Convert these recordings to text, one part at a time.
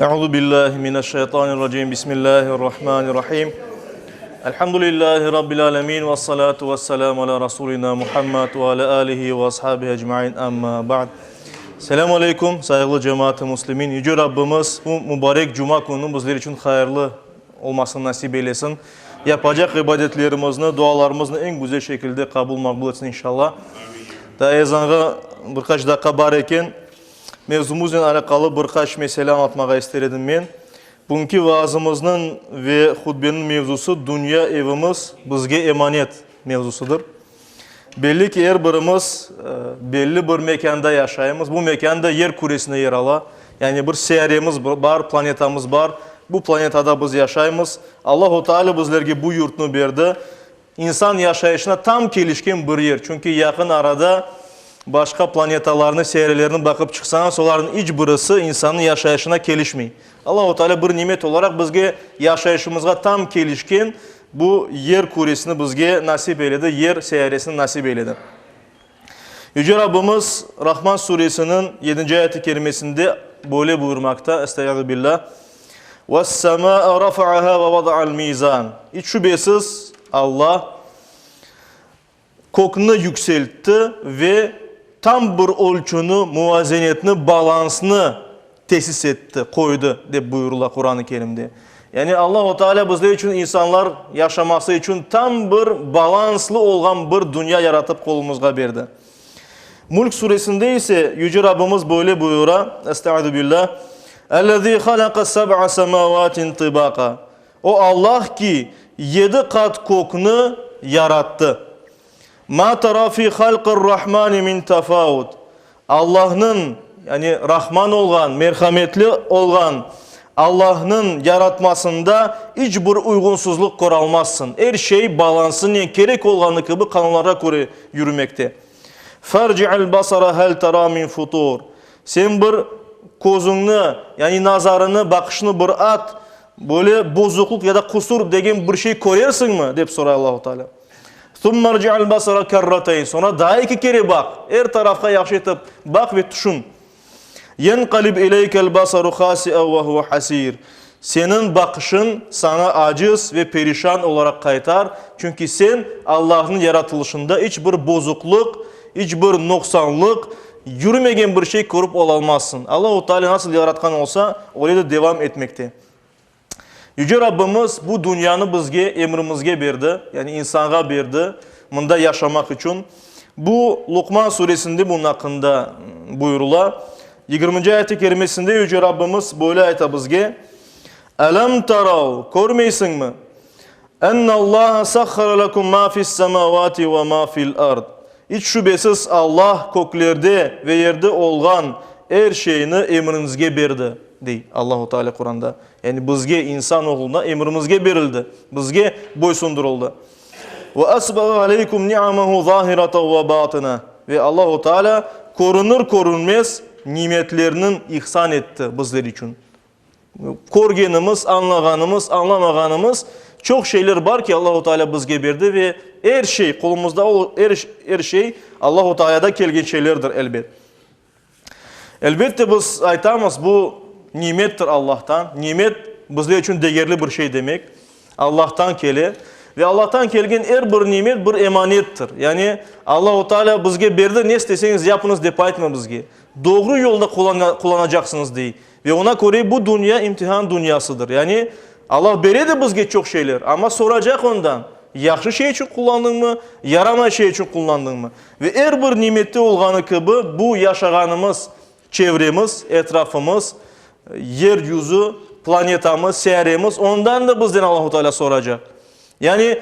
Euzu billahi mineşşeytanirracim. Bismillahirrahmanirrahim. Elhamdülillahi rabbil alamin ve salatu vesselamu ala rasulina Muhammed ve ala alihi ve ashabihi ecmaîn. Amma ba'd. Selamu aleyküm, sayğılı cemaat-ı muslimin. Yüce Rabbimiz bu mübarek cuma kününi bizler içün hayırlı olmasını nasip eylesin. Yapacaq ibadetlerimizni, dualarımıznı eñ güzel şekilde qabul maqbul etsin inşallah. Daa ezanğa bir qaç daqqa bar eken, mevzumıznen alâqalı bir qaç mesele añlatmağa ister edim men. Bugünki vaazımıznıñ ve hutbeniñ mevzusı Dünya evimiz bizge emanet mevzusıdır. Belli ki, er birimiz belli bir mekânda yaşaymız. Bu mekân da yer küresinde yer ala. Yani bir seyyaremiz bar, planetamız bar. Bu planetada biz yaşaymız. Allahu Teala bizlerge bu yurtnı berdi. İnsan yaşayışına tam kelişken bir yer. Çünki yaqın arada başqa planetalarnı, seyyarelerni baqıp çıqsañız, olarnıñ iç birisi insannıñ yaşayışına kelişmey. Allahu Teala bir nimet olaraq bizge yaşayışımızğa tam kelişken Bu yer küresini bizge nasip eyledi, yer seyyaresini nasip eyledi. Yüce Rabbimiz Rahman suresiniñ yedinci ayeti kerimesinde böyle buyurmaqta, Estaizu billah, Vess-semâe rafa'aha ve vada'al mizân. İç şübesiz Allah kökni yükseltti ve tam bir ölçüni, muvazenetni, balansnı tesis etti, qoydı, dep buyurıla Quran-ı Kerimde. Yani Allahu Teala bizler içün insanlar yaşaması içün tam bir balanslı olğan bir dünya yaratıp qolumızğa berdi. Mülk suresinde ise Yüce Rabbimiz böyle buyura, Estaizu billah, Ellezî halaqa seb'a semâvâtin tibâqa. O Allah ki, yedi qat kökni yarattı. Mâ tara fî halqir-Rahmâni min tefâvut. Allahnıñ, yani Rahman olğan, merhametli olğan Allahnıñ yaratmasında iç bir uyğunsızlıq köralmazsıñ. Er şey balansınen, kerek olğanı kibi qanunlarğa köre yürümekte. Ferci'l basara hel tara min futur. Sen bir közüñni, yani nazarını, baqışını bir at, böyle bozuqlıq ya da qusur degen bir şey körersiñmi? dep soray Allahu Teala. Thumma rci'al basara kerrateyn. Soñra daa eki kere baq. Er tarafqa yahşı etip baq ve tüşün. Yenqalib ileykel basaru hasi'en ve huve hasir. Seniñ baqışıñ saña aciz ve perişan olaraq qaytar, çünki sen Allahnıñ yaratılışında iç bir bozuqlıq, iç bir noqsanlıq, yürümegen bir şey körip olalmazsıñ. Allahu Teala nasıl yaratqan olsa, öyle de devam etmekte. Yüce Rabbimiz bu dünyanı bizge, emrimizge berdi, yani insanğa berdi, mında yaşamaq içün. Bu Luqman suresinde bunıñ aqqında buyurıla. Yigirminci ayet-i kerimesinde Yüce Rabbimiz böyle ayta bizge, Elem tarav, körmeysiñmi? Ennallaha sahhara lekum ma fis-semavati ve ma fil-ard. İç şübesiz Allah köklerde ve yerde olğan er şeyni emriñizge berdi, dey Allahu Teala Quranda. Yani bizge, insan oğluna emrimizge berildi, bizge boysundurıldı. Ve asbağa aleykum ni'amehu zahiratan ve batına. Ve Allahu Teala körünir-körünmez nimetlerniñ ihsan etti bizler içün. Körgenimiz, añlağanımız, añlamağanımız çoq şeyler bar ki, Allahu Teala bizge berdi ve er şey, qolumızda er, er şey Allahu Teala'da kelgen şeylerdir, elbet. Elbette biz aytamız, bu nimettir Allahtan. Nimet bizler içün degerli bir şey demek. Allahtan kele ve Allahtan kelgen er bir nimet bir emanettir. Yani Allahu Teala bizge berdi, ne isteseñiz yapıñız dep aytmay bizge. Doğru yolda qullanacaqsıñız dey. Ve oña köre bu dünya imtihan dünyasıdır. Yani Allah bere de bizge çoq şeyler, amma soracaq ondan, yahşı şey içün qullandıñmı, yaramay şey içün qullandıñmı? Ve er bir nimette olğanı kibi, bu yaşağanımız çevremiz, etrafımız, yer yüzü, planetamız, seyyaremiz, ondan da bizden Allahu Teala soracaq. Yani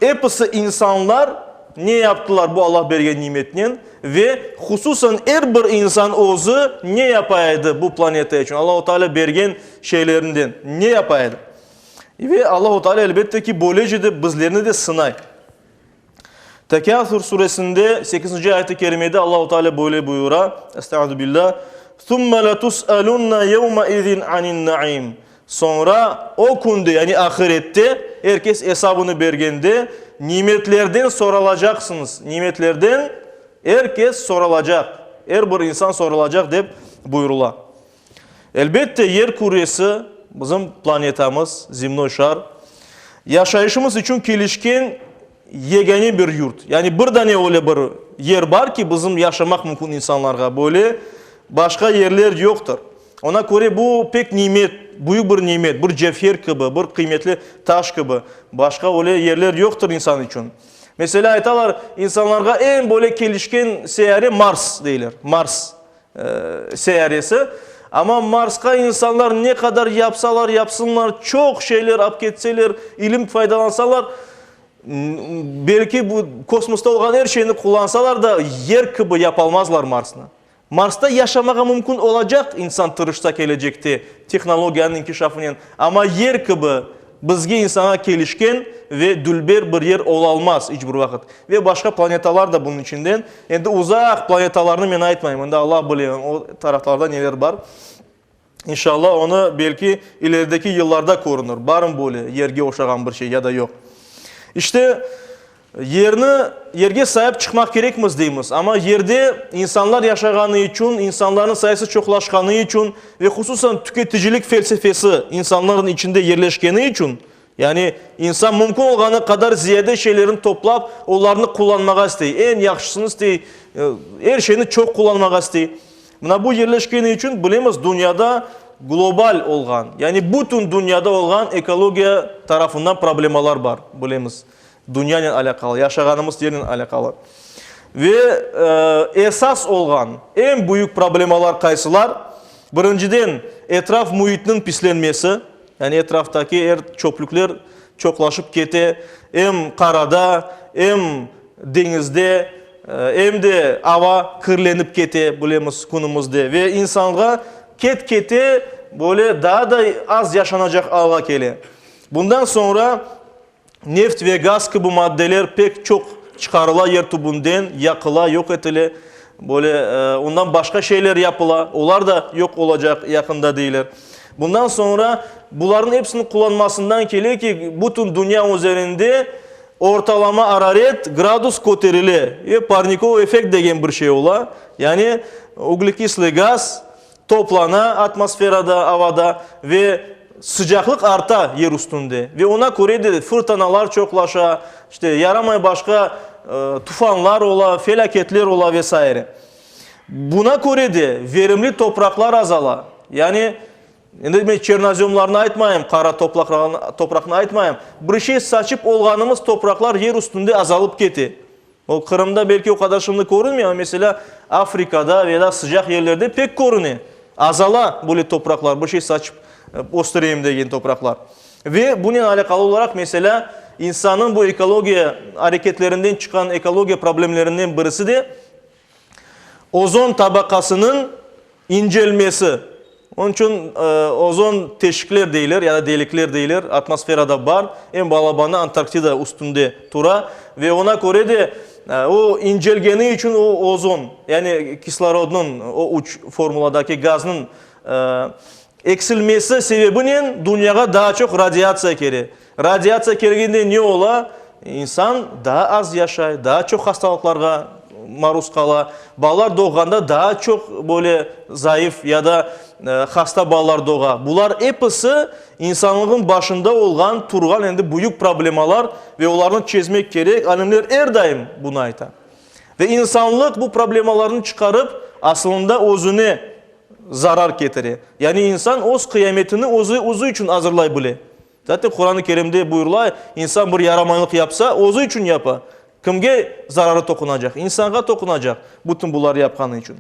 episi insanlar ne yaptılar bu Allah bergen nimetnen ve hususan er bir insan özü ne yapa edi bu planeta içün, Allahu Teala bergen şeylerinden ne yapa edi? Ve Allahu Teala elbette ki böylece de bizlerni de sınay. Tekâthür suresinde sekizinci ayet-i kerimede Allahu Teala böyle buyura, Estaizu billah, Thumma letus'alunna yevme izin anin naim. Soñra o künde, yani ahirette, er kes esabını bergende, nimetlerden soralacaqsıñız. Nimetlerden er kes soralacaq, er bir insan soralacaq dep buyurıla. Elbette, yer küresi, bizim planetamız, zemnoy şar, yaşayışımız içün kelişken yegâne bir yurt. Yani bir dane öyle bir yer bar ki, bizim yaşamaq mümkün insanlarğa, böyle başqa yerler yoqtır. Ona köre bu pek nimet, büyük bir nimet, bir cevher kibi, bir qıymetli taş kibi. Başqa öyle yerler yoqtır insan içün. Meselâ, aytalar, insanlarğa eñ böyle kelişken seyyare Mars deyler, Mars seyyaresi. Amma Marsqa insanlar ne qadar yapsalar yapsınlar, çoq şeyler ap ketseler, ilim faydalansalar, belki bu kosmosta olğan er şeyni qullansalar da, yer kibi yapalmazlar Marsnı. Marsta yaşamağa mümkün olacaq, insan tırışsa kelecekte, tehnologiyanıñ inkişafınen, amma Yer kibi bizge, insanğa kelişken ve dülber bir yer olalmaz iç bir vaqıt. Ve başqa planetalar da bunıñ içinden. Endi uzaq planetalarnı men aytmayım, endi Alla bile, o taraflarda neler bar. İnşallah, onı belki ilerideki yıllarda körünir, barmı böyle Yerge oşağan bir şey ya da yoq. İşte, Yerni, Yerge saip çıqmaq kerekmiz deymiz, amma Yerde insanlar yaşağanı içün, insanlarnıñ sayısı çoqlaşqanı içün ve hususan tüketicilik felsefesi insanlarnıñ içinde yerleşkeni içün, yani insan mümkün olğanı qadar ziyade şeylerni toplap, olarnı qullanmağa istey, eñ yahşısını istey, er şeyni çoq qullanmağa istey. Mına bu yerleşkeni içün, bilemiz, dünyada global olğan, yani bütün dünyada olğan ekologiya tarafından problemalar bar, bilemiz. Dünyanen alâqalı, yaşağanımız yernen alâqalı. Ve esas olğan eñ büyük problemalar qaysılar? Birinciden, etraf müitniñ pislenmesi, yani etraftaki er çöplükler çoqlaşıp kete, em qarada, em deñizde, em de ava kirlenip kete, bilemiz, künümizde. Ve insanğa ket-kete böyle daa da az yaşanacaq alğa kele. Bundan soñra Neft ve gaz kibi maddeler pek çoq çıqarıla yer tübünden, yaqıla, yoq etile. Böyle ondan başqa şeyler yapıla, olar da yoq olacaq yaqında deyler. Bundan soñra bularnıñ episiniñ qullanmasından kele ki, bütün dünya üzerinde ortalama araret gradus köterile ve parnikovıy effekt degen bir şey ola. Yani uglekislıy gaz toplana atmosferada, avada ve sıcaqlıq arta yer üstünde. Ve ona köre de fırtınalar çoqlaşa, işte, yaramay başqa tufanlar ola, felâketler ola ve saire. Buna köre de verimli topraqlar azala. Yani, endi men çernozemlarnı aytmayım, qara topraqnı aytmayım, bir şey saçıp olğanımız topraqlar yer üstünde azalıp kete. O, Qırımda belki o qadar şimdi körünmey, amma meselâ, Afrikada ve da sıcaq yerlerde pek körüne. Azala böyle topraqlar, bir şey saçıp östüreyim degen topraqlar. Ve bunen alâqalı olaraq, meselâ, insannıñ bu ekologiya areketlerinden çıqqan ekologiya problemlerinden birisi de ozon tabaqasınıñ İncelmesi. Onıñ içün ozon teşikler deyler ya da delikler deyler, atmosferada bar, eñ balabanı Antarktida üstünde tura ve oña köre de o incelgeni içün o ozon, yani kislorodnıñ, o üç formuladaki gaznıñ eksilmesi sebebinen dünyağa daa çoq radiatsiya kele. Radiatsiya kelgende ne ola? İnsan daa az yaşay, daa çoq hastalıqlarğa maruz qala. Balalar doğğanda daa çoq böyle zayıf ya da hasta balalar doğa. Bular episi insanlığın başında olğan, turğan endi büyük problemalar ve olarnı çezmek kerek. Alimler er daim bunı ayta. Ve insanlıq bu problemalarnı çıqarıp, asılında özüne zarar ketire. Yani insan öz qıyametini özü özü içün azırlay bile. Zaten Quran-ı Kerimde buyurıla, insan bir yaramaylıq yapsa, özü içün yapa. Kimge zararı toqunacaq? İnsanğa toqunacaq, bütün buları yapqanı içün.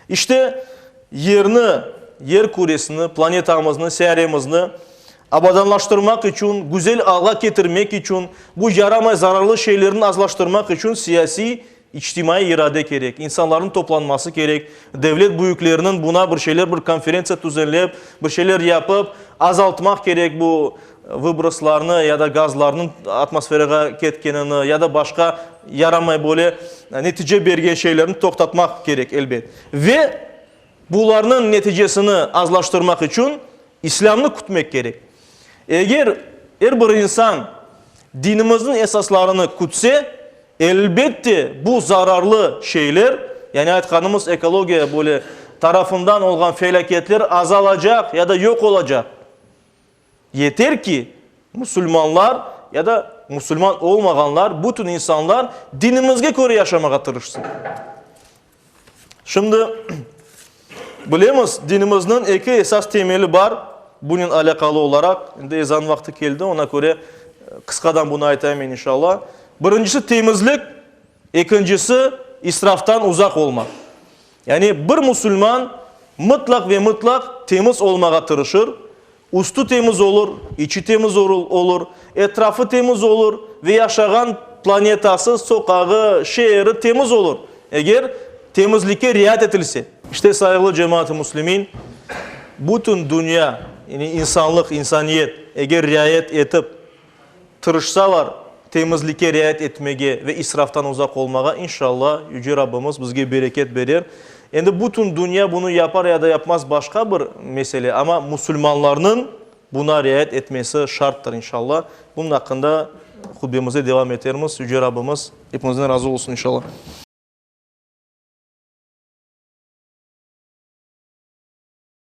İşte, Yerni, yer küresini, planetamıznı, seyyaremizni abadanlaştırmaq içün, güzel alğa ketirmek içün, bu yaramay, zararlı şeylerni azlaştırmaq içün siyasiy İçtimaiy irade kerek, insanlarnıñ toplanması kerek, devlet büyükleriniñ buna bir şeyler, bir konferentsiya tüzenlep, bir şeyler yapıp, azaltmaq kerek bu vıbroslarnı ya da gazlarnıñ atmosferağa ketkenini ya da başqa yaramay böyle netice bergen şeylerni toqtatmaq kerek, elbet. Ve bularnıñ neticesini azlaştırmaq içün İslâmnı kütmek kerek. Eger er bir insan dinimizniñ esaslarını kütse, elbette bu zararlı şeyler, yani aytqanımız ekologiya böyle. tarafından olğan felâketler azalacaq ya da yoq olacaq. Yeter ki, musulmanlar ya da musulman olmağanlar, bütün insanlar dinimizge köre yaşamağa tırışsın. Şimdi, bilemiz, dinimizniñ eki esas temeli bar, bunen alâqalı olaraq. Endi ezan vaqtı keldi, ona köre qısqadan bunı aytayım men, inşallah. Birincisi, temizlik, ekincisi, israftan uzaq olmaq. Yani bir musulman mıtlaq ve mıtlaq temiz olmağa tırışır, üstü temiz olur, içi temiz olur, etrafı temiz olur ve yaşağan planetası, soqağı, şeeri temiz olur, eger temizlikke riayet etilse. İşte, sayğılı cemaat-ı müslimin, bütün dünya, yani insanlıq, insaniyet, eger riayet etip, Tırışsalar, temizlikke riayet etmege ve israftan uzaq olmağa, inşalla, Yüce Rabbimiz bizge bereket berer. Endi bütün dünya bunı yapar ya da yapmaz başqa bir mesele, amma musulmanlarnıñ buna riayet etmesi şarttır, inşalla. Bunıñ aqqında hutbemizde devam etermiz. Yüce Rabbimiz epimizden razı olsun, inşalla.